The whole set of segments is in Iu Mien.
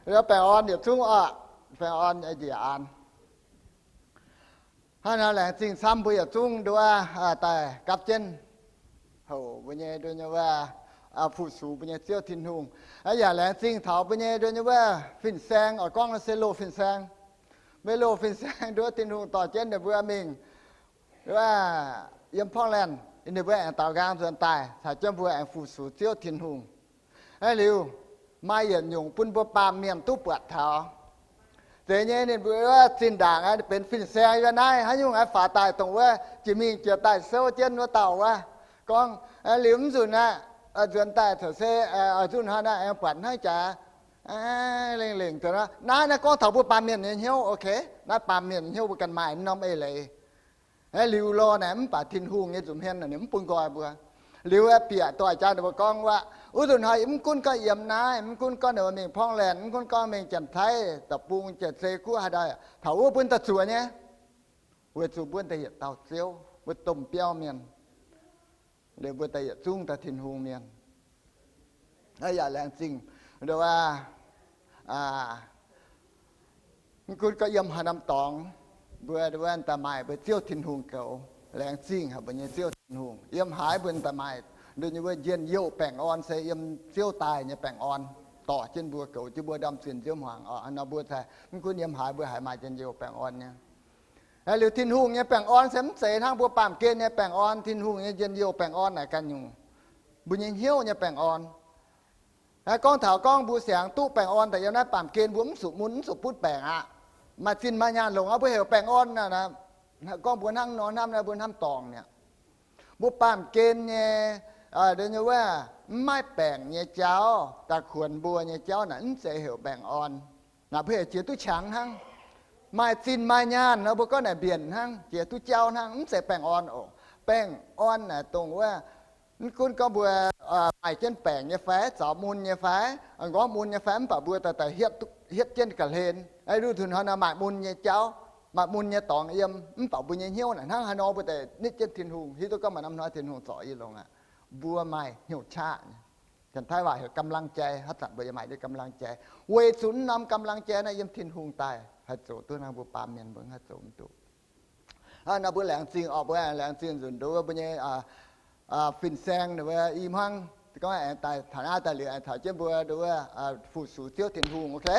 Baengh orn yietc zungv oc. Baengh orn njiec an. Hnangv naaiv laengz zingh camv mbuo yietc zungv nduov daaih gapv jienv houc mbuo nyei nduov nyei wuov, fu-sux mbuo nyei Ziouv Tin-Hungh. Yaac laengz zingh taux mbuo nyei nduov nyei wuov fin-saeng, oix gorngv se loz fin-saeng. Mbuo loz fin-saeng nduov Tin-Hungh dorh jienv ninh mbuo mingh wuov, yiem Portland, ninh mbuo aengx daaux nqaang nzuonx daaih caux jienv mbuo aengx fu-sux Ziouv Tin-Hungh. Aa liuz, maaih yietc nyungc bun mbuo baamh mienh duqv buatc taux. Zeiz nyei, ninh mbuo wuov zinh ndaangc benx fin-saeng yiem naaiv, haaix nyungc aengx faaux daaih dongh wuov jiex mingh jiex daaih souv jienv wuov dauh wuov gorngv, liuz mv nzunc aqv, nzuonx daaih caux se oix nzunc hnoi naaiv aengx buatc hnangv jaax lengh lengh. Naaiv naaiv gorngv taux mbuo baamh mienh nyei hnyouv, ok. Naaiv baamh mienh nyei hnyouv mbuo ganh maaih norm eix leiz. Liuz lorh naaic mv baac Tin-Hungh nyei nza'hmien ninh mv bun nqoi mbuo. Liuz bieqc doix-jaa ninh mbuo gorngv wuov, wuov nzunc hnoi mv gunv gorngv yiem naaiv, mv gunv gorngv ninh mbuo mingh Portland, mv gunv gorngv mingh Janx-Taiv deic-bung, Janx-Zei guoqv haaix dauh, taux wuov mbuo daaih zuoqc nyei, weic zuqc mbuo daaih yietc dauh Ziouv, mbuo domh biauv mienh. Liuz mbuo daaih yietc zungv daaih Tin-Hungh mienh. Yaac laengz zingh nduov, mv gunv gorngv yiem haaix norm dorngx, mbuo nduov daaih maaih mbuo Ziouv Tin-Hungh goux. Laengz zingh haic mbuo nyei Ziouv Tin-Hungh. Yiem haaix mbuo daaih maaih nduov nyei wuov njien-youh baengh orn se yiem Ziouv daaih nyei baengh orn dorh jienv mbuo, goux jienv mbuo ndorm zinh nziouv hmuangx oc. Nor mbuo mv gunv yiem haaix mbuo haiz maaih njien-youh baengh orn nyei. Liuz Tin-Hungh nyei baengh orn se mv zeiz hnangv mbuo baamh gen nyei baengh orn. Tin-Hungh nyei njien-youh baengh orn naaic ganh nyungc, mbuo nyei hnyouv nyei baengh orn. Gorngv taux gorngv mbuo siangx duqv baengh orn daaih yiem naaiv baamh gen, mbuo mv zuqc mun, mv zuqc butv baengc aqv. Maaih zinh maaih nyaanh longc aqv, mbuo heuc baengh orn. Gorngv mbuo hnangv nor hnamv naaiv, mbuo hnamv dorngc mi'aqv. Mbuo baamh gen nyei, nduov nyei wuov, mv maaih baengc nyei jauv, da'kuonx mbuo nyei jauv naaic mv zeiz heuc baengh orn. Naaic mbuo heuc jiex duqv qangx hnangv. Maaih zinh maaih nyaanh nor mbuo gorngv naaic mbienc hnangv, jiex duqv jauv hnangv, mv zeiz baengh orn oc. Baengh orn naaic dongh wuov, mv gunv gorngv mbuo maaih jienv baengc nyei fai, zaux mun nyei fai, m'nqorngv mun nyei fai, mv baac mbuo daaih daaih hietv jienv ga'hlen. Aa, nduov nzunc hnoi naaic maaih mun nyei jauv, maaih mun nyei dorngx yiem, mv baac mbuo nyei hnyouv naaic hnangv haaix nor mbuo daaih nitv jienv Tin-Hungh, hiuv duqv gorngv maaih norm hnoi Tin-Hungh zorc yie longx aqv. Mbuo maaih hnyouv qaqv nyei. Janx-Taiv waac heuc กำลังใจ, haaix zanc mbuo yaac maaih jienv กำลังใจ. Weic zuqc norm กำลังใจ naaiv yiem Tin-Hungh daaih haih zoux duqv, hnangv mbuo baamh mienh mbuo haih zoux mv duqv. Nor mbuo laengz zingh oc, mbuo laengz zingh nzunc nduov mbuo nyei fin-saeng nduov i hmuangv, gorngv aengx daaih taux naaiv daaih liuz aengx taux jienv mbuo nduov fu-sux Ziouv Tin-Hungh, ok?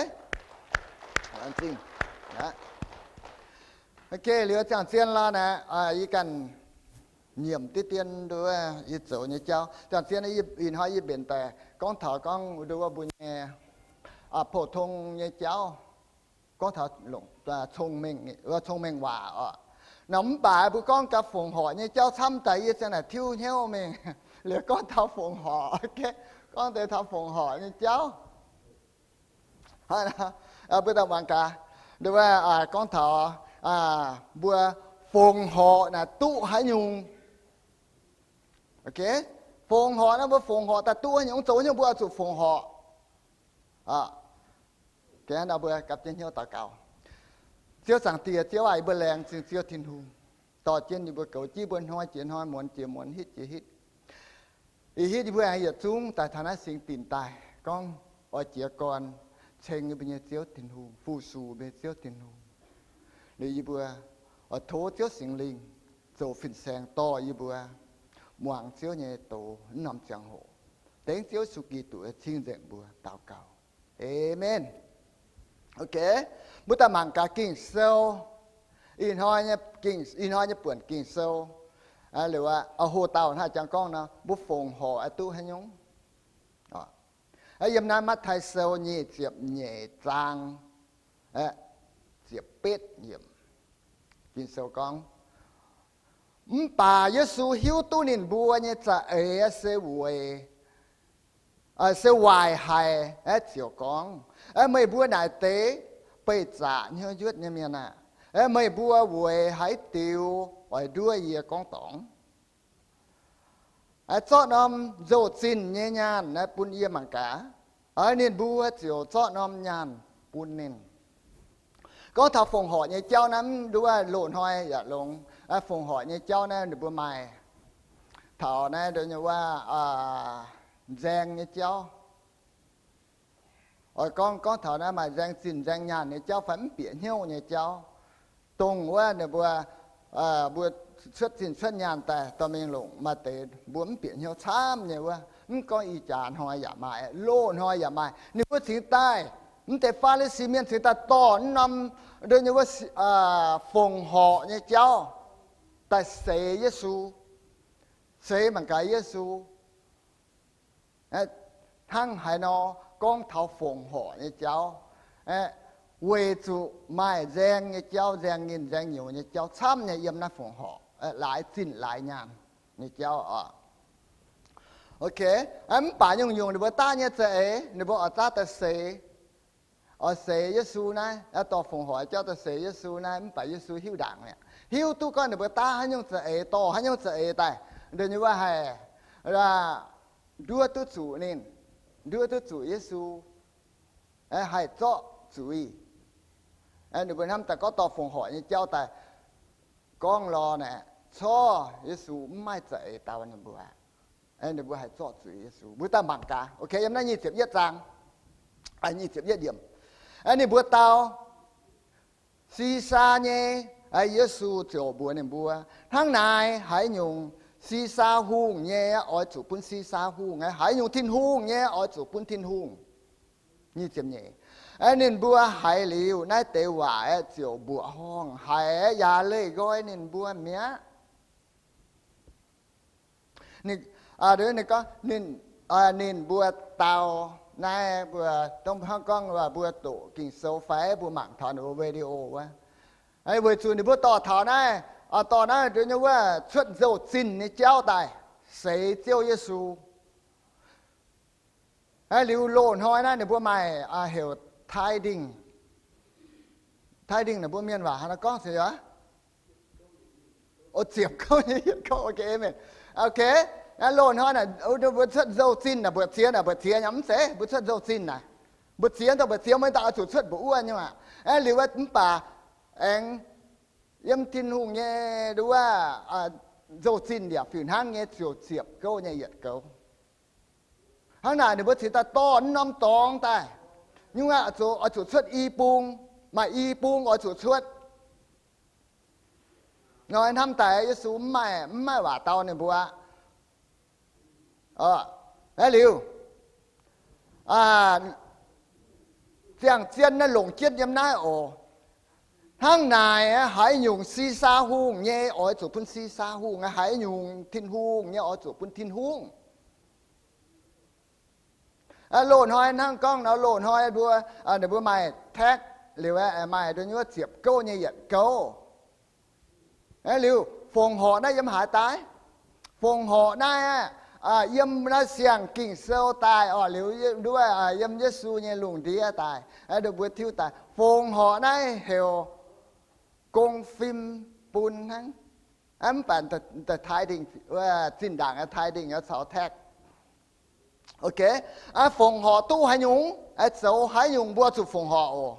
Laengz zingh. Ok, liuz ziangh zien lorh naaic, yie ganh nyiemc diqv dien nduov yie zoux nyei jauv. Ziangh zien ih hnoi yie mbenc daaih gorngv taux gorngv nduov mbuo nyei pou-tong nyei jauv, gorngv taux cong-mengh waac oc. Nor mv baac mbuo gorngv gaax fongc horc nyei jauv camv daaih yie ziang naaic tiuv hnyouv mingh. Liuz gorngv taux fongc horc, gorngv deix taux fongc horc nyei jauv. Mbuo daaih muangx gaax, nduov gorngv taux mbuo fongc horc naaic duqv haaix nyungc. Fongc horc naaiv, mbuo fongc horc daaih duqv haaix nyungc, zoux haaix nyungc mbuo oix zuqc fongc horc. Mbuo gapv jienv hnyouv daux gaux. Ziouv Zaangc Diex, Ziouv aac, yie mbuo laengz zingh Ziouv Tin-Hungh, dorh jienv yie mbuo goux jienv mbuo hnoi jiex hnoi, muonz jiex muonz, hitv jiex hitv. Ih hitv yie mbuo aengx yietc zungv daaih taux naaiv singx dinc daaih, gorngv oix jiez gorn ceng yie mbuo nyei Ziouv Tin-Hungh, fu-sux mbuo nyei Ziouv Tin-Hungh. Liuz yie mbuo oix tov Ziouv Singx Lingh zoux fin-saeng dorh yie mbuo muangx Ziouv nyei doz wuov norm ziangh hoc. Dengv Ziouv Yesu Giduc nyei cing-nzengc mbuox daux gaux. Aamen. Ok, mbuo daaih mangc gaax Ging-Sou. Ih hnoi nyei, ih hnoi nyei buonc Ging-Sou, liuz aqv, hoc dauh hnangv jangx gorngv nor, mbuo fongc horc oix duqv haaix nyungc. Yiem naaiv Matv^taai Sou nyic ziepc nyeic zaang, ziepc betv yiemc, Ging-Sou gorngv, mv baac Yesu hiuv duqv ninh mbuo nyei za'eix se weic se waaic haic, ziouc gorngv, Meih mbuo naaic deix beih zaqc hnyouv njuotv nyei mienh aah! Meih mbuo weic haaix diuc oix nduov yie gorngv dorngc? Zorqv norm nzou-zinh nyei nyaanh naaiv bun yie mangc gaax. Ninh mbuo ziouc zorqv norm nyaanh bun ninh. Gorngv taux fongc horc nyei jauv naaiv, mv nduov loz-hnoi yaac longx. Fongc horc nyei jauv naaiv ninh mbuo maaih taux naaiv nduov nyei wuov nzaeng nyei jauv. Oix gorngv, gorngv taux naaiv maaih nzaeng zinh nzaeng nyaanh nyei jauv fai mv bieqc hnyouv nyei jauv, dongh wuov ninh mbuo, mbuo cuotv zinh cuotv nyaanh daaih dorh mingh longc maaih deix mbuo mv bieqc hnyouv camv nyei wuov. Mv gorngv ih jaax hnoi yaac maaih, loz-hnoi yaac maaih. Ninh mbuo cingx daaih, mv deix Faa^li^si Mienh cingx daaih dorh mv norm nduov nyei wuov fongc horc nyei jauv daaih seix Yesu, seix mangc gaax Yesu. Hnangv haaix nor gorngv taux fongc horc nyei jauv, weic zuqc maaih nzaeng nyei jauv, nzaeng ninh nzaeng nyouz nyei jauv camv nyei yiem naaiv fongc horc, laaix zinh laaix nyaanh nyei jauv oc. Ok, mv baac nyungc-nyungc ninh mbuo daav nyei za'eix, ninh mbuo oix daav daaih seix, oix seix Yesu naaiv, dorh fongc horc jauv daaih seix Yesu naaiv, mv baac Yesu hiuv ndaangc mi'aqv. Hiuv duqv gorngv ninh mbuo daav haaix nyungc za'eix, dorh haaix nyungc za'eix daaih, nduov nyei wuov haih nduov duqv zuqc ninh, nduov duqv zuqc Yesu, haih zorqv zuiz. Ninh mbuo hnamv daaih gorngv dorh fongc horc nyei jauv daaih gorngv lorz naaic, corc Yesu mv maaih za'eix dau ninh mbuo. Ninh mbuo haih zorqv zuiz Yesu. Mbuo daaih mangc gaax. Ok, yiem naaiv nyic ziepc yietv zaang, nyic ziepc yietv yiemc, ninh mbuo dau, Sisaa nyei. Yesu ziouc mbuox ninh mbuo, hnangv naaic haaix nyungc Sisaa hungh nyei, oix zuqc bun Sisaa hungh. Haaix nyungc Tin-Hungh nyei, oix zuqc bun Tin-Hungh. Ninh mbuo haiz liuz naaiv deix waac ziouc mbuoqc horngh haic, yaac leih nqoi ninh mbuo mi'aqv. Ninh gorngv, ninh mbuo dau, naaiv mbuo dongh hnangv gorngv mbuo doqc Ging-Sou fai mbuo mangc taux ninh mbuo video wuov, weic zuqc ninh mbuo dorh taux naaiv, dorh naaiv nduov nyei wuov cuotv nzou-zinh nyei jauv daaih seix Ziouv Yesu. Liuz loz-hnoi naaiv ninh mbuo maaih heuc tithing. Tithing ninh mbuo mienh waac haaix nor gorngv se, ziepc kouv nyei yietc kouv. Ok, loz-hnoi naaic mbuo cuotv nzou-zinh naaic, mbu'ziex naaic, mbu'ziex nyei mv zeiz, mbuo cuotv nzou-zinh naaic, mbu'ziex dongh mbu'ziex maiv daaih oix zuqc cuotv mbu'ziex nyei aqv. Liuz mv baac aengx yiem Tin-Hungh nyei nduov nzou-zinh yaac fih hnangv nyei ziouc ziepc kouv nyei yietc kouv. Hnangv naaic ninh mbuo cingx daaih dorh mv norm dorngx daaih. Nyungc aqv, oix zuqc cuotv i bung, maaih i bung oix zuqc cuotv. Hnoi hnamv daaih Yesu mv maaih, mv maaih waac dau ninh mbuo. Liuz, ziangh zien naaiv longc jienv yiem naaiv oc. Hnangv naaic, haaix nyungc Sisaa hungh nyei oix zuqc bun Sisaa hungh, haaix nyungc Tin-Hungh nyei oix zuqc bun Tin-Hungh. Loz-hnoi hnangv gorngv nor, loz-hnoi mbuo, ninh mbuo maaih tax, liuz maaih nduov nyuoz ziepc kouv nyei yietc kouv. Liuz fongc horc naaiv yiem haaix daaih? Fongc horc naaiv yiem naaiv siang Ging-Sou daaih oc, liuz nduov yiem Yesu nyei lungh ndiev daaih, mbuo tiuv daaih. Fongc horc naaiv heuc gong fim bun hnangv. Mv baac tithing, zinh ndaangc tithing caux tax. Ok, fongc horc duqv haaix nyungc, zoux haaix nyungc mbuo zuqc fongc horc oc.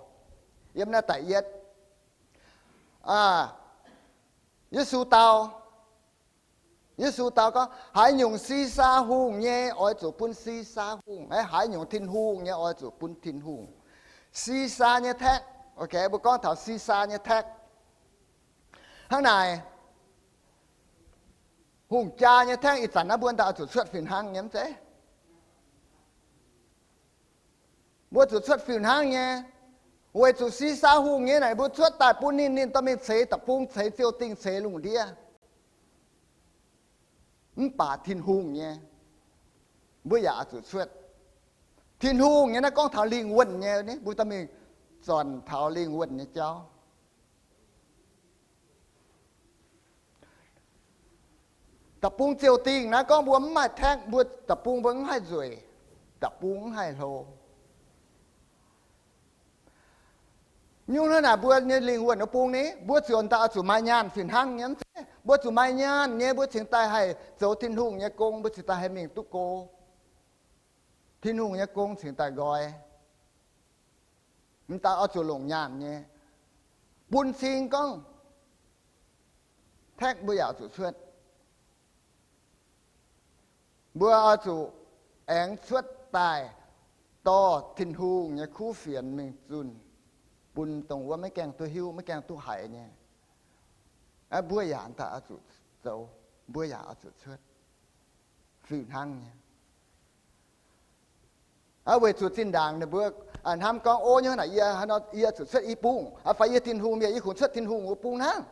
Yiem naaiv da'yietv, Yesu dau, Yesu dau gorngv, haaix nyungc Sisaa hungh nyei oix zuqc bun Sisaa hungh, haaix nyungc Tin-Hungh nyei oix zuqc bun Tin-Hungh. Sisaa nyei tax, ok, mbuo gorngv taux Sisaa nyei tax. Hnangv naaic, hungh jaa nyei tax ih zanc naaiv mbuo daaih oix zuqc cuotv fih hnangv nyei mv zeiz? Mbuo zuqc cuotv fih hnangv nyei, weic zuqc Sisaa hungh nyei naaic mbuo cuotv daaih bun ninh, ninh dorh mingh ceix deic-bung, ceix ziou-dingh, ceix lungh ndiev. Mv baac Tin-Hungh nyei, mbuo yaac oix zuqc cuotv. Tin-Hungh nyei naaiv gorngv taux lingh wuonh nyei, mbuo dorh mingh zornc taux lingh wuonh nyei jauv. Deic-bung ziou-dingh naaiv gorngv mbuo mv maaih tax, mbuo deic-bung mbuo mv haih nzueic, deic-bung mv haih hlo. Nyungc hnangv naaic mbuo nyei lingh wuonh wuov bung ni, mbuo ziouc daaih oix zuqc maaih nyaanh fih hnangv nyei mv zeiz? Mbuo zuqc maaih nyaanh nyei, mbuo cingx daaih haih zoux Tin-Hungh nyei gong, mbuo cingx daaih haih mingh duqv go. Tin-Hungh nyei gong cingx daaih nqoi. Mv daaih oix zuqc longc nyaanh nyei. Bun cing gorngv tax mbuo yaac zuqc cuotv. Mbuo oix zuqc aengx cuotv daaih dorh Tin-Hungh nyei kuv fienx mingh zunh bun dongh wuov maiv gaengh duqv hiuv, maiv gaengh duqv haiz nyei. Mbuo yaac daaih oix zuqc zoux, mbuo yaac oix zuqc cuotv, fih hnangv nyei. Weic zuqc zinh ndaangc ninh mbuo hnamv gorngv, o, nyungc naaic yie, yie zuqc cuotv i bung, fai yie Tin-Hungh mienh, yie kungx cuotv Tin-Hungh wuov bung hnangv,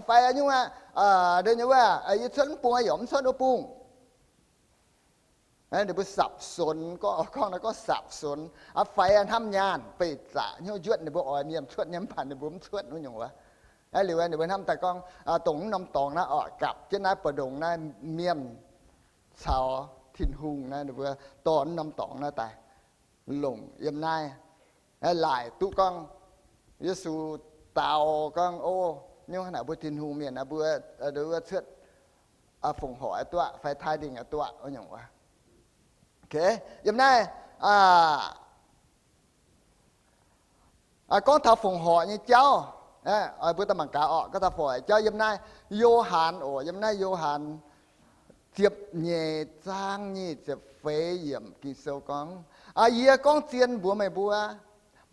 fai nyungc aqv, wuov, yie cuotv mv bung, yaac mv cuotv wuov bung. Ninh mbuo สับสน, gorngv, gorngv naaiv gorngv สับสน, fai hnamv nyaanh, beih zaqc hnyouv njuotv ninh mbuo oix mienh cuotv nyei, mv baac ninh mbuo mv cuotv wuov nyungc wuov. Liuz ninh mbuo hnamv daaih gorngv, dongh mv norm dorngx naaiv oc, gapv jienv naaiv buoz-ndongx naaiv, mienh caux Tin-Hungh naaiv, ninh mbuo dorh mv norm dorngx naaiv daaih longc yiem naaiv, laaic duqv gorngv Yesu dau gorngv, o, nyungc naaic mbuo Tin-Hungh mienh, mbuo, mbuo cuotv fongc horc duqv fai taaih dingc duqv wuov nyungc wuov. Yiem naaiv gorngv taux fongc horc nyei jauv, mbuo daaih mangc gaax oc. Gorngv taux fongc horc jauv yiem naaiv Yo^han oc, yiem naaiv Yo^han ziepc nyeic zaang nyic ziepc feix yiemc Ging-Sou gorngv, yie gorngv zien mbuox meih mbuo,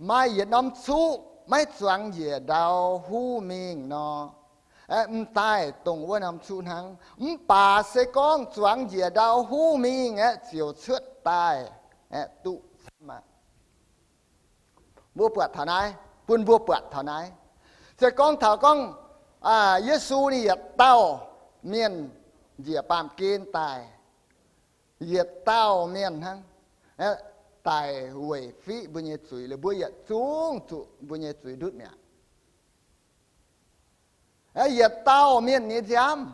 maaih yietc norm zuqv maiv zuangx njiec ndau huv mingh nor, m'daaih dongh wuov norm zuqv hnangv. Mv baac se gorngv zuangx njiec ndau huv mingh aeqv, ziouc cuotv daaih aeqv, duqv camv aqv. Mbuo buatc taux naaiv, bun mbuo buatc taux naaiv, se gorngv taux gorngv Yesu ninh yietc dauh mienh njiec baamh gen daaih, yietc dauh mienh hnangv, daaih weic fiqv mbuo nyei zuiz, liuz mbuo yietc zungv zuqc mbuo nyei zuiz ndutv mi'aqv. Yietc dauh mienh nyei nziaamv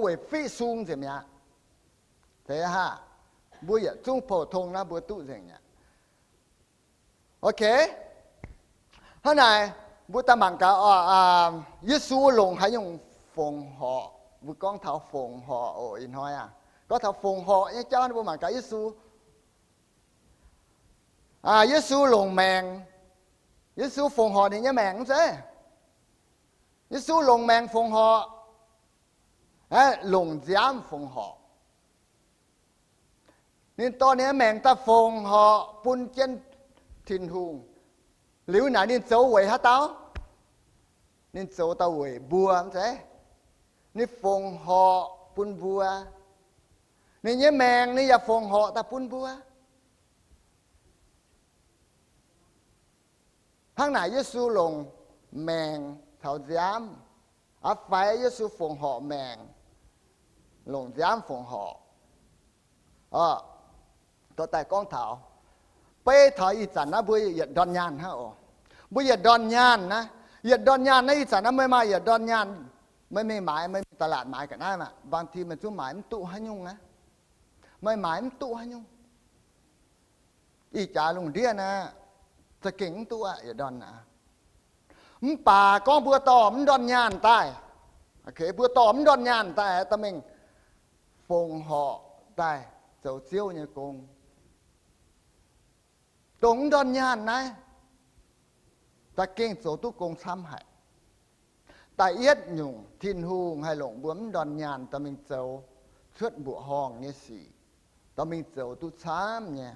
weic fiqv sung nzengc mi'aqv. Zeiz haah? Mbuo yietc zungv pou-tong naaiv mbuo duqv nzengc mi'aqv. Ok. Hnangv naaic, mbuo daaih mangc gaax oc, Yesu longc haaix nyungc fongc horc? Mbuo gorngv taux fongc horc oc ih hnoi aqv. Gorngv taux fongc horc nyei jauv, mbuo mangc gaax Yesu, Yesu longc maengc. Yesu fongc horc ninh nyei maengc mv zeiz? Yesu longc maengc fongc horc, longc nziaamv fongc horc. Ninh dorh ninh nyei maengc daaih fongc horc bun jienv Tin-Hungh. Liuz naaic ninh zoux weic haaix dauh? Ninh zoux daaih weic mbuo mv zeiz? Ninh fongc horc bun mbuo. Ninh nyei maengc ninh yaac fongc horc daaih bun mbuo. Hnangv naaic Yesu longc maengc caux nziaamv, aqv fai Yesu fongc horc maengc, longc nziaamv fongc horc. Dorh daaih gorngv taux, beiv taux ih zanc naaiv mbuo yietc ndorn nyaanh hnangv oc. Mbuo yietc ndorn nyaanh naaiv, yietc ndorn nyaanh naaiv ih zanc naaiv meih maaih yietc ndorn nyaanh, meih mingh maaiz, meih mingh ตลาด maaiz ga'naaiv maah, บางที meih zungv maaiz mv duqv haaix nyungc aqv. Meih maaiz mv duqv haaix nyungc. Ih jaax lungh ndiev naaiv za'gengh mv duqv aqv yietc ndorn naaiv. Mv baac gorngv mbuo dorh mv ndorn nyaanh daaih, mbuo dorh mv ndorn nyaanh daaih dorh mingh fongc horc daaih zoux Ziouv nyei gong, dongh mv ndorn nyaanh naaiv za'gengh zoux duqv gong camv haic. Da'yietv nyungc, Tin-Hungh haih longc mbuo mv ndorn nyaanh dorh mingh zoux cuotv mbuoqc horngh nyei sic, dorh mingh zoux duqv camv nyei.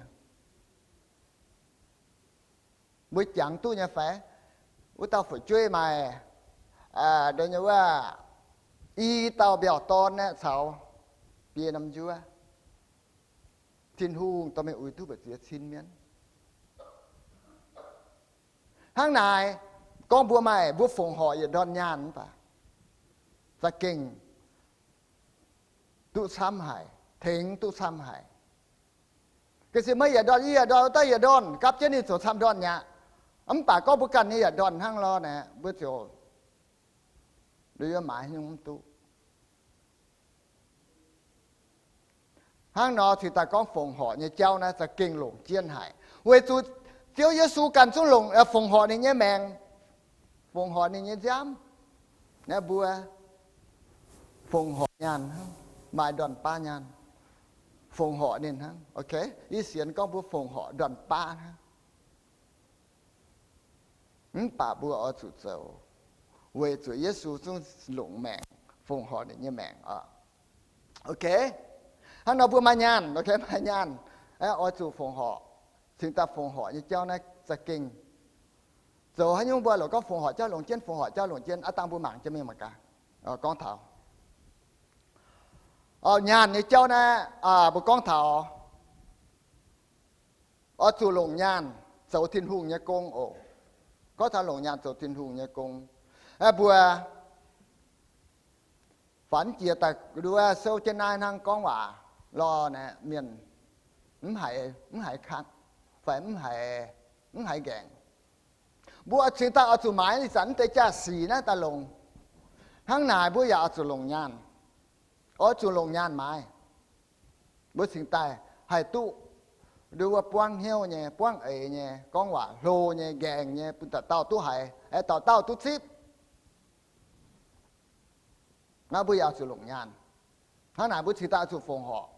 Mbuo jangx duqv nyei fai? Wuov dauh fu'jueiv maaih, aa, wuov, i dauh mbiauh dorn aeqv, caux biei norm njuov. Tin-Hungh dorh mingh uix duqv mbu'ziex cin mienh. Hnangv naaic, gorngv mbuo maaih, mbuo fongc horc yietc ndorn nyaanh mv baac za'gengh duqv camv haic, tengx duqv camv haic. Ga'sie maiv yietc ndorn, i yietc ndorn, wuov dauh yietc ndorn, gapv jienv ninh zoux camv ndorn mi'aqv. Mv baac gorngv mbuo ganh nyei yietc ndorn hnangv lorh naaic, mbuo ziouc nduov maaiz nyungc mv duqv. Hnangv nor cingx daaih gorngv fongc horc nyei jauv naaiv za'gengh longc jienv haic, weic zuqc Ziouv Yesu ganh zungv longc, fongc horc ninh nyei maengc, fongc horc ninh nyei nziaamv. Naaiv mbuo fongc horc nyaanh hnangv, maaih ndorn baav nyaanh, fongc horc ninh hnangv. Ok, yie sienx gorngv mbuo fongc horc ndorn baav hnangv. Mv baac mbuo oix zuqc zoux, weic zuqc Yesu zungv longc maengc, fongc horc ninh nyei maengc oc. Ok, hnangv nor mbuo maaih nyaanh, ok, maaih nyaanh, oix zuqc fongc horc. cingx daaih fongc horc nyei jauv naaiv za'gengh zoux haaix nyungc mbuo lorqc gorngv fongc horc jauv longc jienv, fongc horc jauv longc jienv. Aav dangh mbuo mangc jiex mingh mangc gaax, gorngv taux nyaanh nyei jauv naaiv, mbuo gorngv taux oix zuqc longc nyaanh zoux Tin-Hungh nyei gong oc. Gorngv taux longc nyaanh zoux Tin-Hungh nyei gong, mbuo fanh jiex daaih nduov sou jienv naaiv hnangv gorngv waac lorh naaiv mienh mv haiz, mv haiz kangv fai mv haiz, mv haiz nqaengc. Mbuo cingx daaih oix zuqc maaiz ih zanc mv deix jaa-sic naaiv daaih longc. Hnangv naaic mbuo yaac oix zuqc longc nyaanh, oix zuqc longc nyaanh maaiz. Mbuo cingx daaih haih duqv nduov buangv hnyouv nyei, buangv eix nyei, gorngv waac hlo nyei, nqaengc nyei, bun dauh dauh duqv haiz, aengx dauh dauh duqv zipv. Naaiv mbuo yaac zuqc longc nyaanh. Hnangv naaic mbuo cingx daaih zuqc fongc horc,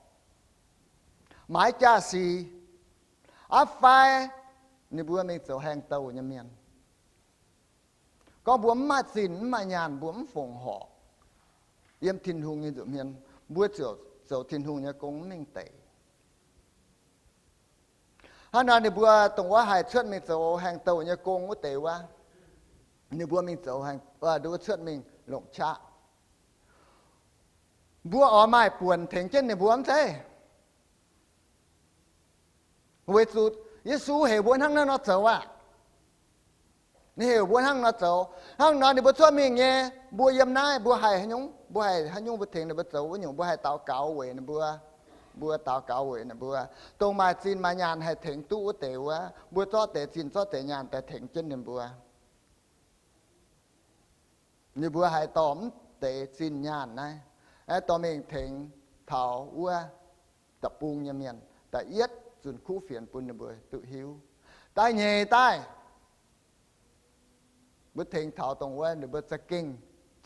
maaiz jaa-sic, aqv fai ninh mbuo mingh zoux haengh douh nyei mienh. Gorngv mbuo mv maaih zinh mv maaih nyaanh, mbuo mv fongc horc yiem Tin-Hungh nyei nza'hmien, mbuo ziouc zoux Tin-Hungh nyei gong mv mingh deix. Hnangv nor ninh mbuo dongh wuov haih cuotv mingh zoux haengh douh nyei gong wuov deix wuov, ninh mbuo mingh zoux, ninh mbuo cuotv mingh longc qaqv. Mbuo oix maaih buonc tengx jienv ninh mbuo mv zeiz? Weic zuqc Yesu heuc mbuo hnangv naaiv nor zoux aqv. Ninh heuc mbuo hnangv nor zoux. Hnangv nor ninh mbuo cuotv mingh nyei, mbuo yiem naaiv mbuo haih haaix nyungc? Mbuo haih haaix nyungc mbuo tengx ninh mbuo zoux wuov nyungc? Mbuo haih daux gaux weic ninh mbuo. Mbuo daux gaux weic ninh mbuo. Dongh maaih zinh maaih nyaanh haih tengx duqv wuov deix wuov, mbuo zorqv deix zinh zorqv deix nyaanh daaih tengx jienv ninh mbuo. Ninh mbuo haih dorh mv deix zinh nyaanh naaiv, aengx dorh mingh tengx taux wuov da'bung nyei mienh, da'yietv zunh kuv fienx bun ninh mbuo duqv hiuv. Da'nyeic daaih, mbuo tengx taux dongh wuov ninh mbuo za'gengh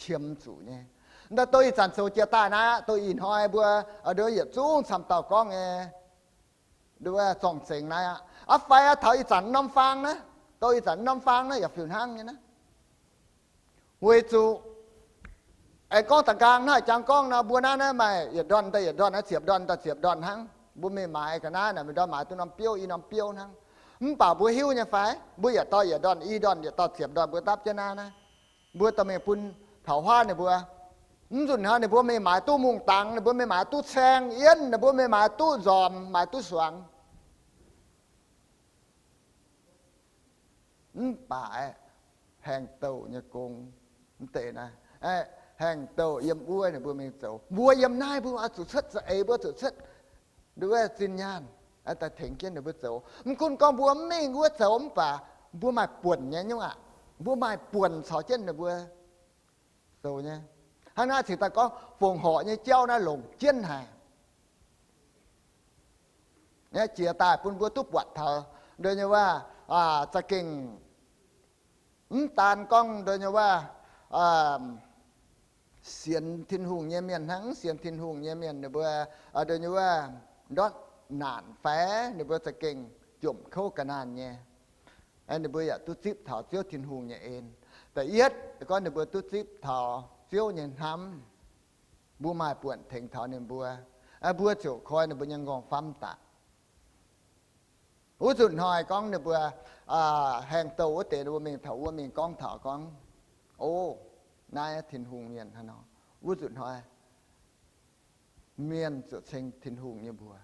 qiemx zuqc nyei. Ndau dongh ih zanc zoux jiex daaih naaiv aqv, dongh ih hnoi mbuo nduov yietc zungv camv dauh gorngv nyei, nduov zorng-zengx naaiv aqv. Aqv fai aqv, taux ih zanc norm faang naaiv, dongh ih zanc norm faang naaiv yaac fiuv hnangv nyei naaiv. Weic zuqc aengx gorngv da'nqaang naaiv jangx gorngv nor, mbuo naaiv naaiv maaih yietc ndorn daaih yietc ndorn, naaiv ziepc ndorn daaih ziepc ndorn hnangv. Mbuo mingh maaiz ga'naaiv naaic, mingh ndorm maaiz duqv norm biouv i norm biouv hnangv. Mv baac mbuo hiuv nyei fai? Mbuo yietc dorh yietc ndorn, i ndorn yietc dorh ziepc ndorn mbuo dapv jienv naaiv naaiv, mbuo dorh mingh bun taux huaav ninh mbuo. Mv nzunc hnoi ninh mbuo mingh maaiz duqv mungh dangx, ninh mbuo mingh maaiz duqv caeng yienv, ninh mbuo mingh maaiz duqv nzormc, maaiz duqv suangx. Mv baac haengh douh nyei gong, mv deix naaiv, haengh douh yiem wuov ninh mbuo mingh zoux. Mbuo yiem naaiv mbuo oix zuqc cuotv za'eix, mbuo zuqc cuotv nduov zinh nyaanh daaih tengx jienv ninh mbuo zoux. Mv gunv gorngv mbuo mv mingh wuov zoux mv baac mbuo maaih buonc nyei nyungc aqv. Mbuo maaih buonc caux jienv ninh mbuo zoux nyei. Hnangv naaiv cingx daaih gorngv fongc horc nyei jauv naaiv longc jienv haic. Jiex daaih bun mbuo duqv buatc taux nduov nyei wuov, za'gengh mv daan gorngv nduov nyei wuov, sienx Tin-Hungh nyei mienh hnangv, mv sienx Tin-Hungh nyei mienh ninh mbuo nduov nyei wuov ndortv naanc fai ninh mbuo za'gengh jomc kouv ga'naanh nyei. Ninh mbuo yaac duqv zipv taux Ziouv Tin-Hungh nyei en. Da'yietv gorngv ninh mbuo duqv zipv taux Ziouv nyei hnamv. Mbuo maaih buonc tengx taux ninh mbuo, mbuo ziouc koi ninh mbuo nyei nqorngv-famv daaih. Wuov nzunc hnoi gorngv ninh mbuo haengh douh wuov deix, ninh mbuo mingh taux wuov mingh gorngv taux gorngv, O, naaiv Tin-Hungh mienh hnangv nor. Wuov nzunc hnoi mienh ziouc ceng Tin-Hungh nyei mbuox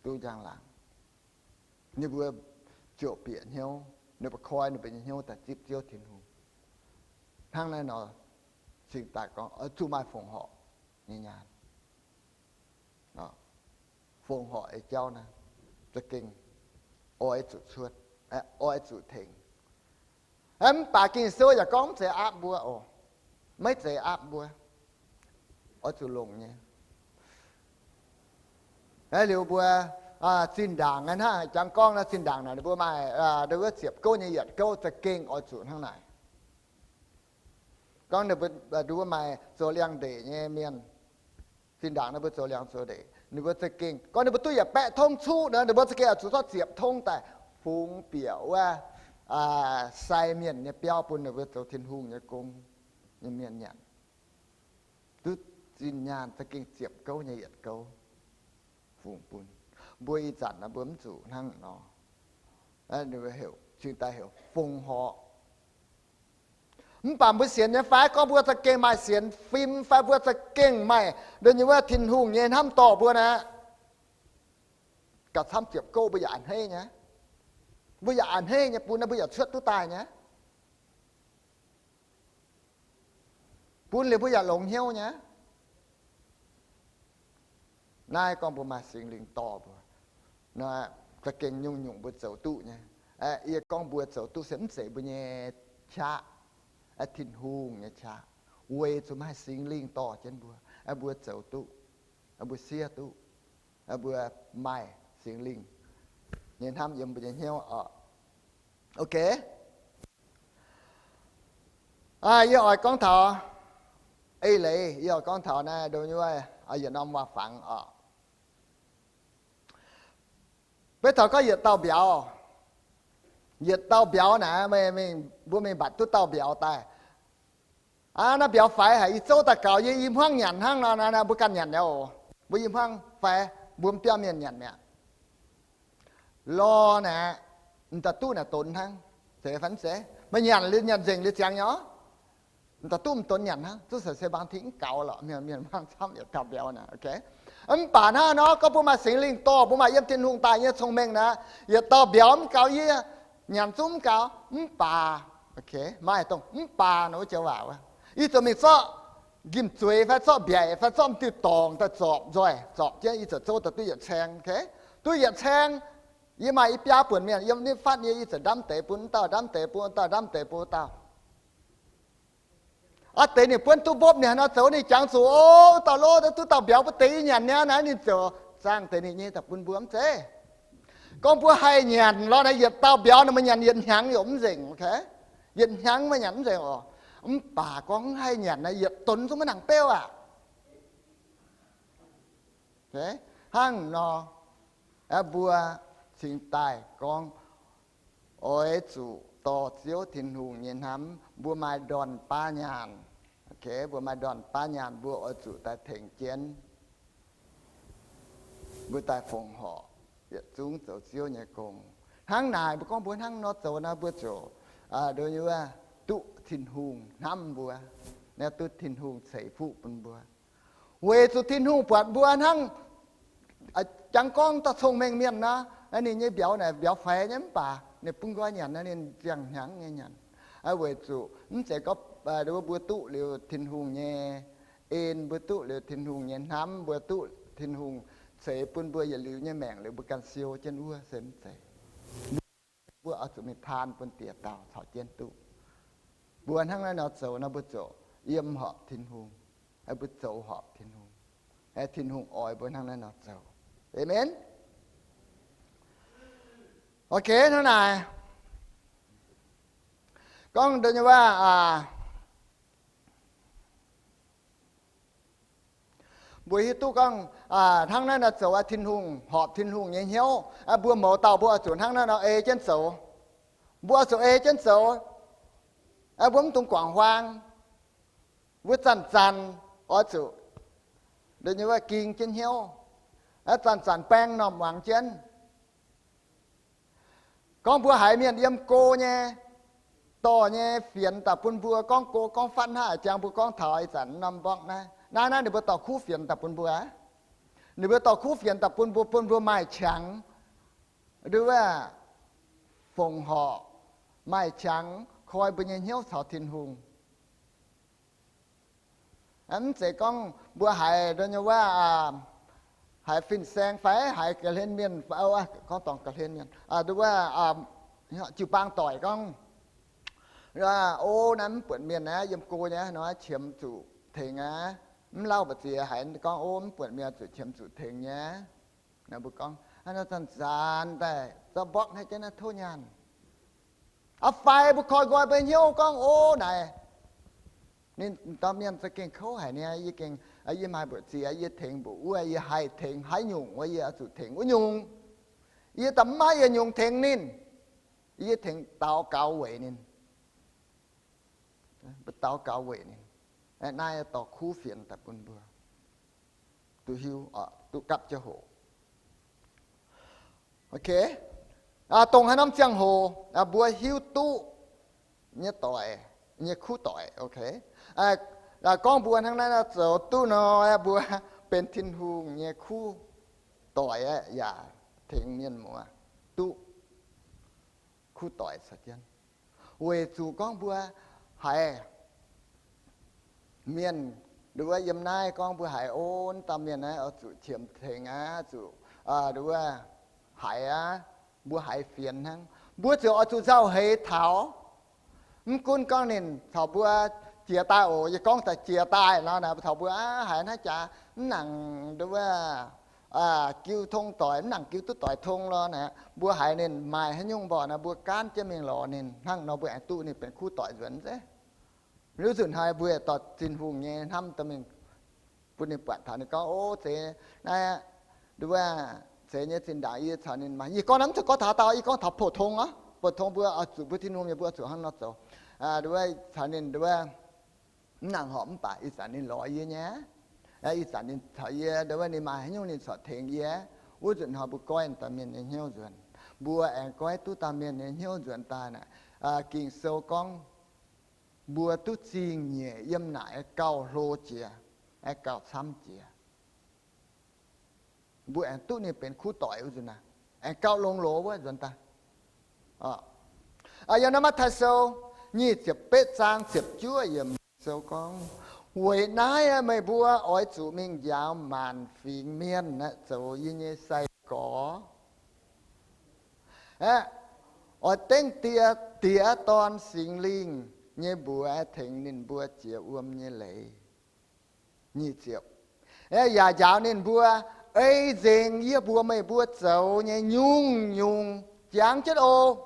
duqv njang laangc. Ninh mbuo ziouc bieqc hnyouv, ninh mbuo koi ninh mbuo nyei hnyouv daaih zipv Ziouv Tin-Hungh. Hnangv naaiv nor, cingx daaih gorngv oix zuqc maaih fongc horc nyei nyaanh. Fongc horc nyei jauv naaiv za'gengh oix zuqc cuotv, oix zuqc tengx. Mv baac Ging-Sou yaac gorngv mv zeiz aapv mbuo oc. Maiv zeiz aapv mbuo. Oix zuqc longc nyei. Liuz mbuo zinh ndaangc hnangv jangx gorngv naaiv, zinh ndaangc naaic ninh mbuo maaih nduov ziepc gouv nyei yietc gouv za'gengh oix zuqc hnangv naaic. Gorngv ninh mbuo nduov maaih zoux liangx-ndeic nyei mienh, zinh ndaangc ninh mbuo zoux liangx zoux ndeic, ninh mbuo za'gengh gorngv ninh mbuo duqv yietc baeqv tongv cuqv nor, ninh mbuo za'gengh oix zuqc zorqv ziepc tongv daaih fungx bieqc wuov sai mienh nyei biauv bun ninh mbuo zoux Tin-Hungh nyei gong nyei mienh nyanc. Duqv zinh nyaanh za'gengh ziepc gouv nyei yietc gouv fungx bun. Mbuo ih zanc naaiv mbuo mv zuqc hnangv nor. Cingx daaih heuc fongc horc. Mv baac mbuo sienx nyei fai gorngv mbuo za'gengh maaih sienx fim fai mbuo za'gengh maaih nduov nyei wuov Tin-Hungh nyei hnamv dorh mbuo naaic, gauh camv ziepc gouv mbuo yaac a'hneiv nyei. Mbuo yaac a'hneiv nyei bun mbuo yaac cuotv duqv daaih nyei. Bun liuz mbuo yaac longx hnyouv nyei. Naaiv gorngv mbuo maaih Singx Lingh dorh mbuo, za'gengh nyungc-nyungc mbuo zoux duqv nyei. Yie gorngv mbuo zoux duqv se mv zeiz mbuo nyei qaqv, Tin-Hungh nyei qaqv. Weic zuqc maaih Singx Lingh dorh jienv mbuo, mbuo zoux duqv, mbuo siev duqv, mbuo maaih Singx Lingh nyei hnamv yiem mbuo nyei hnyouv oc. Ok. Yie oix gorngv taux eix leiz, yie oix gorngv taux naaiv nduov nyei wuov yietc norm waac-fangx oc. Beiv taux gorngv yietc dauh mbiauz, yietc dauh mbiauz naaic, mbuo mingh mbatc duqv dauh mbiauz daaih. Naaiv mbiauz faix haic, ih zouv daaih gaux, yie i hmuangv nyanc hnangv nor, mbuo ganh nyanc nyei oc. Mbuo i hmuangv fai mbuo m'biauv mienh nyanc mi'aqv. Lorh naaic, m'daaih duqv naaic donx hnangv. Zeiz fai mv zeiz? Meih nyanc liuz nyanc nzengc liuz ziangx nyei oc. M'daaih duqv m'donx nyanc hnangv, zuqc se se bang tingx mv gaux lorqc, mienh mienh hmuangv camv yietc dauh mbiauz naaic. Mv baac hnangv nor gorngv mbuo maaih Singx Lingh dorh, mbuo maaih yiem Tin-Hungh daaih nyei cong-mengh naaic, yietc dauh mbiauz mv gaux yie, nyanc zungv mv gaux, mv baac, maaih dongh mv baac nor wuov joux waac wuov, ih zanc mingh zorqv njimv-zueiz fai zorqv mbiaec fai zorqv m'diuh dorngc daaih zorpc nzoih, zorpc jienv ih zanc zouv daaih duqv yietc caeng, duqv yietc caeng. Yie maaih i biaa buonc mienh yiem nitv fatv yie, ih zanc ndamv deix bun wuov dauh, ndamv deix bun wuov dauh, ndamv deix bun wuov dauh. Aav deix ninh buonv duqv mbopv ninh haaix nor zoux, ninh jangx zuqc, o, wuov dauh lov, duqv dauh mbiauz mbuo deix yie nyanc nyei naaic, ninh ziouc zaangh deix ninh nyei daaih bun mbuo mv zeiz. Gorngv mbuo haih nyanc lorh naaic, yietc dauh mbiauz naaic meih nyanc yietc hnyangx yaac mv nzengc, ok? Yietc hnyangx meih nyanc mv nzengc oc. Mv baac gorngv mv haih nyanc naaic, yietc donx zungv maiv nangc beuv aqv. Hnangv nor, mbuo cingx daaih gorngv oix zuqc dorh Ziouv Tin-Hungh nyei hnamv, mbuo maaih ndorn-baav nyaanh. Mbuo maaih ndorn-baav nyaanh, mbuo oix zuqc daaih tengx jienv, mbuo daaih fongc horc, yietc zungv zoux Ziouv nyei gong. Hnangv naaic, mbuo gorngv mbuo hnangv nor zoux naaic, mbuo ziouc, nduov nyei wuov, duqv Tin-Hungh hnamv mbuo, naaiv duqv Tin-Hungh ceix fuqv bun mbuo. Weic zuqc Tin-Hungh buatc mbuo hnangv jangx gorngv dauh cong-mengh mienh nor, ninh nyei mbiauz naaic mbiauz faix nyei mv baac ninh bun nqoi nyanc naaic ninh ziangh hnyangx nyei nyanc. Weic zuqc mv zeiz gorngv mbuo duqv liuz Tin-Hungh nyei en, mbuo duqv liuz Tin-Hungh nyei hnamv, mbuo duqv Tin-Hungh ceix bun mbuo yietc liuz nyei maengc liuz mbuo ganh siou jienv wuov se mv zeiz. Mbuo oix zuqc mingh taan bun diex dauh caux jienv duqv. Mbuo hnangv naaiv nor zoux nor, mbuo ziouc yiem horpc Tin-Hungh, mbuo zoux horpc Tin-Hungh, Tin-Hungh oix mbuo hnangv naaiv nor zoux. Aamen. Ok, hnangv naaic, gorngv nduov nyei waac, mbuo hiuv duqv gorngv hnangv naaiv nor zoux, Tin-Hungh, horpc Tin-Hungh nyei hnyouv, mbuo mouz dauh mbuo oix zuqc hnangv naaiv nor ei jienv zoux. Mbuo oix zuqc ei jienv zoux. Mbuo mv dungx guangc huaang. Mbuo zanc-zanc oix zuqc nduov nyei waac ging jienv hnyouv, zanc-zanc baeng m'normh muangx jienv. Gorngv mbuo haiz mienh yiem go nyei, dorh nyei fienx daaih bun mbuo gorngv go gorngv fatv hnangv a'jang mbuo gorngv taux ih zanc norm mborqv naaiv, naaiv naaiv ninh mbuo dorh kuv fienx daaih bun mbuo. Ninh mbuo dorh kuv fienx daaih bun mbuo, bun mbuo maaih qangx, nduov, fongc horc, maaih qangx koi mbuo nyei hnyouv caux Tin-Hungh. Mv zeiz gorngv mbuo haiz nduov nyei waac, haiz fin-saeng fai haiz ga'hlen mienh, gorngv dorngc ga'hlen mienh, nduov, jiu-baang doic gorngv, o, naaiv mv buonc mienh aqv, yiem go nyei nor qiemx zuqc tengx aqv. Mv lauh mbu'ziex haiz gorngv, o, mv buonc mienh zuqc qiemx zuqc tengx nyei. Mbuo gorngv, zanc-zanc daaih zorqv mborqv hnangv jienv naaiv tov nyaanh. Aa fai mbuo koi nqoi mbuo hnyouv gorngv, o, naaic, ninh dorh mienh za'gengh kouv haic niaa, yie gengh, yie maaih mbu'ziex yie tengx mbu'wuov, yie haih tengx haaix nyungc wuov yie oix zuqc tengx wuov nyungc. Yie da'maiv yietc nyungc tengx ninh. Yie tengx daux gaux weic ninh. Mbuo daux gaux weic ninh. Naaiv dorh kuv fienx daaih bun mbuo duqv hiuv, duqv gapv jienv hoqc. Ok. Dongh haaix norm ziangh hoc mbuo hiuv duqv nyei doic, nyei kuv doic, ok. Gorngv mbuo hnangv naaiv nor zoux duqv nor, mbuo benx Tin-Hungh nyei kuv doic aqv, yaac tengx mienh muoz duqv kuv doic caux jienv. Weic zuqc gorngv mbuo haiz mienh, nduov, yiem naaiv gorngv mbuo haiz, o, dauh mienh naaiv oix zuqc qiemx tengx aqv, zuqc, nduov, haiz aqv, mbuo haiz fienx hnangv, mbuo ziouc oix zuqc nzauh heix taux. Mv gunv gorngv ninh caux mbuo jiex daaih oc, yie gorngv daaih jiex daaih nor, naaic taux mbuo aqv haiz hnangv jaax mv nangc, nduov, jiu tong doic, mv nangc jiu duqv doic tong lorqc, naaic mbuo haiz ninh maaih haaix nyungc mborqc naaic, mbuo gaanv jienv mingh lorz ninh hnangv nor, mbuo aengx duqv ninh benx kuv doic nzuonx zeiv. Wuov nzunc hnoi mbuo dorh Tin-Hungh nyei hnamv dorh mingh bun ninh buatc taux, ninh gorngv, o, zeiz naaiv, nduov, zeiz nyei zinh ndaangc yie caux ninh maaih, yie gorngv naaiv mv zeiz gorngv taux dauh, yie gorngv taux pou-tong orqc. Pou-tong mbuo oix zuqc, mbuo Tin-Hungh mienh mbuo oix zuqc hnangv nor zoux. Nduov, caux ninh, nduov, mv nangc horpc mv baac ih zanc ninh lorz yie nyei. Ih zanc ninh caux yie, nduov, ninh maaih haaix nyungc ninh corc tengx yie. Wuov nzunc hnoi mbuo goiv dauh mienh nyei hnyouv nzuonx. Mbuo aengx goiv duqv dauh mienh nyei hnyouv nzuonx daaih naaic, Ging-Sou gorngv mbuo duqv zingh nyeic yiem naaic gauh hlo jiex, gauh camv jiex. Mbuo aengx duqv ninh benx kuv doic wuov nzunc naaic, aengx gauh longx loz wuov nzuonx daaih. Yiem naaiv Matv^taai Sou nyic ziepc betv zaang ziepc juov yiemc sou gorngv, weic naaiv meih mbuo oix zuqc mingh njaaux maanc fingx mienh aeqv, zoux yie nyei sai-gorx aeqv, oix dengv Die, Diex, Dorn, Singx Lingh nyei mbuox tengx ninh mbuo jiex wuom nyei leiz. Nyic ziepc, yaac njaaux ninh mbuo ei nzengc yie mbuox meih mbuo zoux nyei nyungc-nyungc. Jangx jienv oc.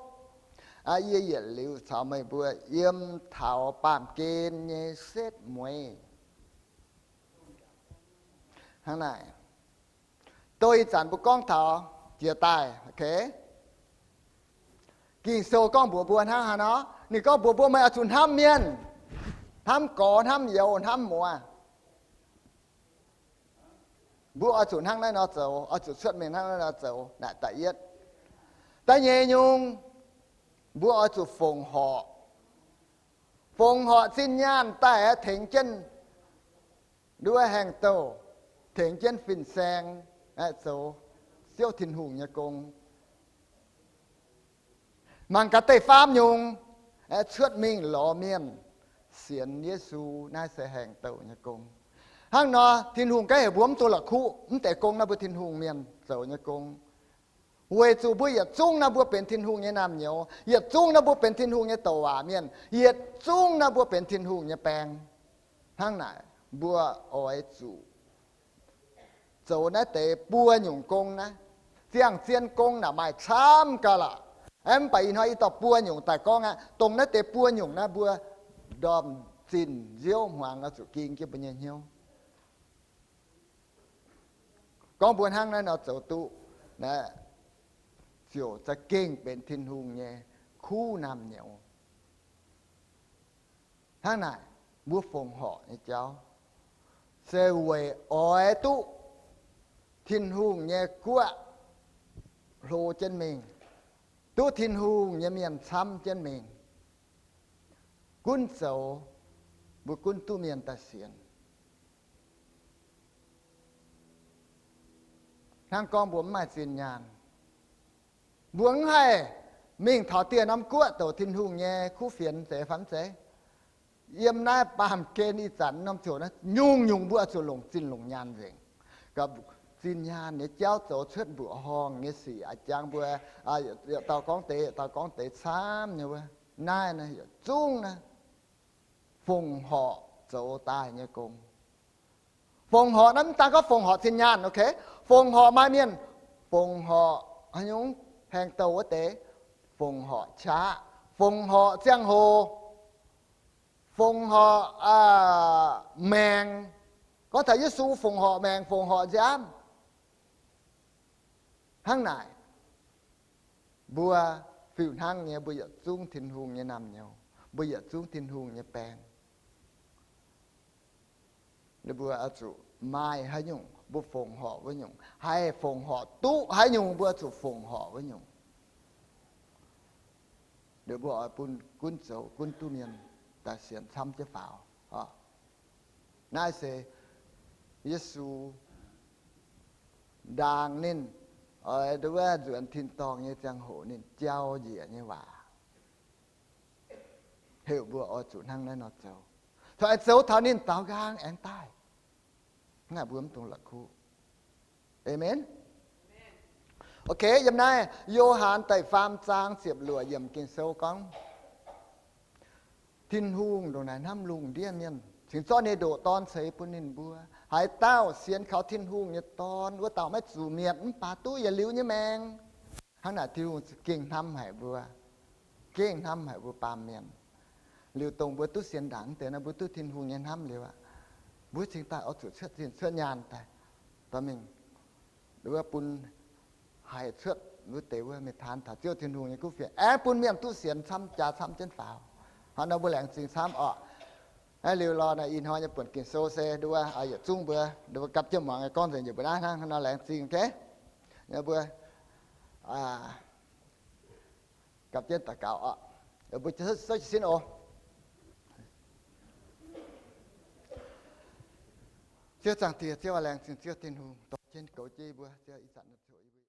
Yie yietc liuz caux meih mbuo yiem taux baamh gen nyei setv mueiz. Hnangv naaic, douh ih zanc mbuo gorngv taux jiex daaih, ok. Ging-Sou gorngv mbuox mbuo hnangv haaix nor? Ninh gorngv mbuox mbuo, meih oix zuqc hnamv mienh, hnamv gorx, hnamv youz, hnamv muoz. Mbuo oix zuqc hnangv naaiv nor zoux, oix zuqc cuotv mingh hnangv naaiv nor zoux. Naaic da'yietv. Da'nyeic nyungc, mbuo oix zuqc fongc horc. Fongc horc zinh nyaanh daaih aeqv, tengx jienv nduov haengh douh, tengx jienv fin-saeng aeqv, zoux Ziouv Tin-Hungh nyei gong. Mangc gaax da'faam nyungc, aeqv, cuotv mingh lorz mienh sienx Yesu. Naaiv se haengh douh nyei gong. Hnangv nor, Tin-Hungh gaiv heuc mbuo mv dungx la'kuqv mv deix gong naaiv, mbuo Tin-Hungh mienh zoux nyei gong. Weic zuqc mbuo yietc zungv naaiv mbuo benx Tin-Hungh nyei naamh nyouz, yietc zungv naaiv mbuo benx Tin-Hungh nyei douc waac mienh, yietc zungv naaiv mbuo benx Tin-Hungh nyei baeng. Hnangv naaic, mbuo oix zuqc zoux naaiv deix buo nyungc gong naaiv. Ziangh zien gong naaic maaih camv gauh lorqc. Mv baac ih hnoi yie dorh buo nyungc daaih gorngv aqv. Dongh naaiv deix buo nyungc naaiv mbuo ndorm zinh nziouv hmuangx oix zuqc ging jienv mbuo nyei hnyouv. Gorngv mbuo hnangv naaiv nor zoux duqv, naaiv ziouc za'gengh benx Tin-Hungh nyei kuv naamh nyouz. Hnangv naaic, mbuo fongc horc nyei jauv se weic oix duqv Tin-Hungh nyei guoqv hlo jienv mingh, duqv Tin-Hungh nyei mienh camv jienv mingh. Gunv zoux, mbuo gunv duqv mienh daaih sienx. Hnangv gorngv mbuo mv maaih zinh nyaanh, mbuo mv haih mingh taux dieh norm guoqv douc Tin-Hungh nyei kuv fienx deix fai mv zeiz? Yiem naaiv baamh gen ih zanc norm ziouc naaiv nyungc-nyungc mbuo zuqc longc zinh longc nyaanh nzengc. Gauh zinh nyaanh nyei jauv zoux cuotv mbuoqc horngh nyei sic a'jang mbuo, yietc dauh gorngv deix, yietc dauh gorngv deix camv nyei wuov. Naaiv naaiv yietc zungv naaiv fongc horc zoux daaih nyei gong. Fongc horc naaiv mv daan gorngv fongc horc zinh nyaanh, ok? Fongc horc maaih mienh fongc horc haaix nyungc, haengh douh wuov deix, fongc horc qaqv, fongc horc ziangh hoc, fongc horc maengc. Gorngv taux Yesu fongc horc maengc, fongc horc nziaamv. Hnangv naaic, mbuo fiuv hnangv nyei, mbuo yietc zungv Tin-Hungh nyei naamh nyouz, mbuo yietc zungv Tin-Hungh nyei baeng. Ninh mbuo oix zuqc maaih haaix nyungc, mbuo fongc horc wuov nyungc. Haih fongc horc duqv haaix nyungc, mbuo zuqc fongc horc wuov nyungc. Liuz mbuo oix bun gunv zoux gunv duqv mienh daaih sienx camv jienv faaux. Naaiv se Yesu ndaangc ninh oix nduov nzuonx tin-dorngh nyei ziangh hoc ninh jauv njiec nyei waac, heuc mbuo oix zuqc hnangv naaiv nor zoux. Taux aengx zoux taux ninh daaux nqaang aengx daaih, hnangv naaic mbuo mv dungx la'kuqv. Aamen. Ok, yiem naaiv Yo^han da'faam zaang ziepc luoqc yiemc Ging-Sou gorngv, Tin-Hungh ndongc naaic hnamv lungh ndiev mienh, cingx zorqv ninh nyei ndoqc Dorn ceix bun ninh mbuo. Haaix dauh sienx kaux Tin-Hungh nyei Dorn, wuov dauh maiv zuqc mietc, mv baac duqv yietc liuz nyei maengc. Hnangv naaic Tin-Hungh gengh hnamv haic mbuo, gengh hnamv haic mbuo baamh mienh. Liuz dongh mbuo duqv sienx ndaangc deix nor, mbuo duqv Tin-Hungh nyei hnamv liuz aqv, mbuo cingx daaih oix zuqc cuotv zinh cuotv nyaanh daaih, dorh mingh wuov bun haih cuotv wuov deix wuov mingh taan taux Ziouv Tin-Hungh nyei kuv fienx, aengx bun mienh duqv sienx camv jaax camv jienv faaux. Hnangv nor mbuo laengz zingh camv orqc. Aav liuz lorz naaic ih hnoi nyei buonc Ging-Sou se nduov yietc zungv mbuo, mbuo gapv jienv muangx gorngv nzengc njiec mbuo naaiv hnangv nor laengz zingh geh. Mbuo gapv jienv daux gaux orqc. Mbuo souv jiez sin oc. Ziouv Zaangc Diex, Ziouv aac, laengz zingh Ziouv Tin-Hungh dorh jienv goux jienv mbuo, Ziouv ih zanc